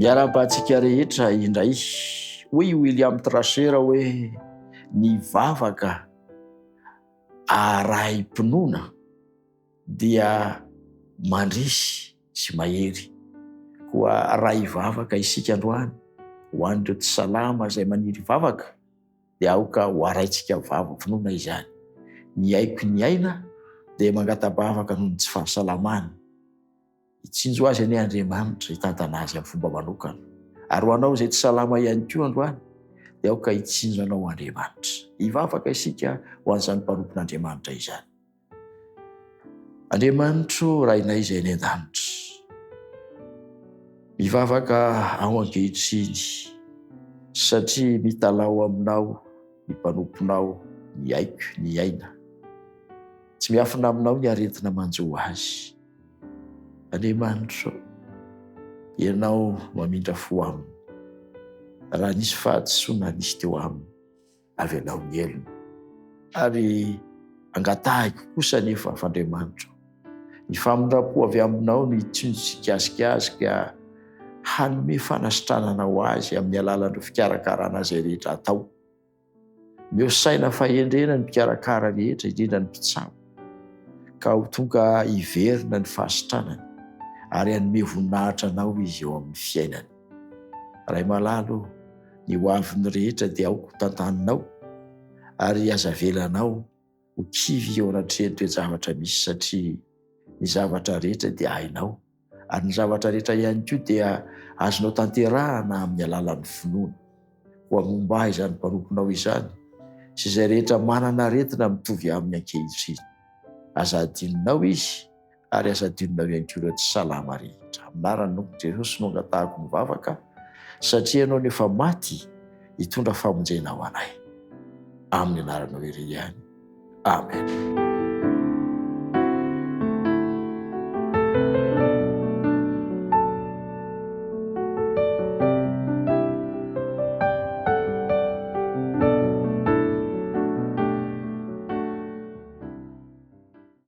Miarahaba antsika rehetra indray. Hoy i William Thrasher hoe, Ny vavaka arahim-pinoana dia mandresy sy mahery. Koa raha hivavaka isika androany ho an'ireo tsy salama izay maniry hivavaka, dia aoka ho arahintsika vava-pinoana izany. Ny aiko ny aina dia mangata-bavaka noho ny tsy fahasalamany. Hitsinjo azy anie Andriamanitra, hitantana azy amin'ny fomba manokana. Ary ho anao izay tsy salama ihany koa androany, dia aoka hitsinjo anao Andriamanitra. Hivavaka isika ho an'izany mpanompon'Andriamanitra izany. Andriamanitro Rainay izay any an-danitra, mivavaka aho ankehitriny satria mitalaho aminao ny mpanomponao ny aiko, ny aina. Tsy miafina aminao ny aretina manjo azy. Andriamanitro, Ianao mamindra fo aminy. Raha nisy fahadisoana nisy teo aminy, avelao ny helony. Ary angatahiko kosa anefa f'Andriamanitro, ny famindram-po avy aminao no hitsinjo sy hikasika azy ka hanome fanasitranana ho azy amin'ny alalan'ireo fikarakarana izay rehetra atao. Omeo saina fahendrena ny mpikarakara rehetra, indrindra ny mpitsabo, ka ho tonga hiverina ny fahasitranany ary hanome voninahitra anao izy eo amin'ny fiainany. Ray malala ô, ny ho avin'ny rehetra dia aoka ho tantaninao ary aza avelanao ho kivy eo anatrehan'ny toe-javatra misy satria ny zavatra rehetra dia hainao ary ny zavatra rehetra ihany koa dia azonao tanterahana amin'ny alalan'ny finoana. Koa momba ahy izany mpanomponao izany sy izay rehetra manana aretina mitovy aminy ankehitriny. Aza adinonao izy ary aza adinonao ihany koa ireo tsy salama rehetra. Amin'ny anaran'ny Tompo Jesosy no angatahako mivavaka satria ianao no efa maty hitondra famonjena ho anay. Amin'ny anaranao irery ihany. Amen.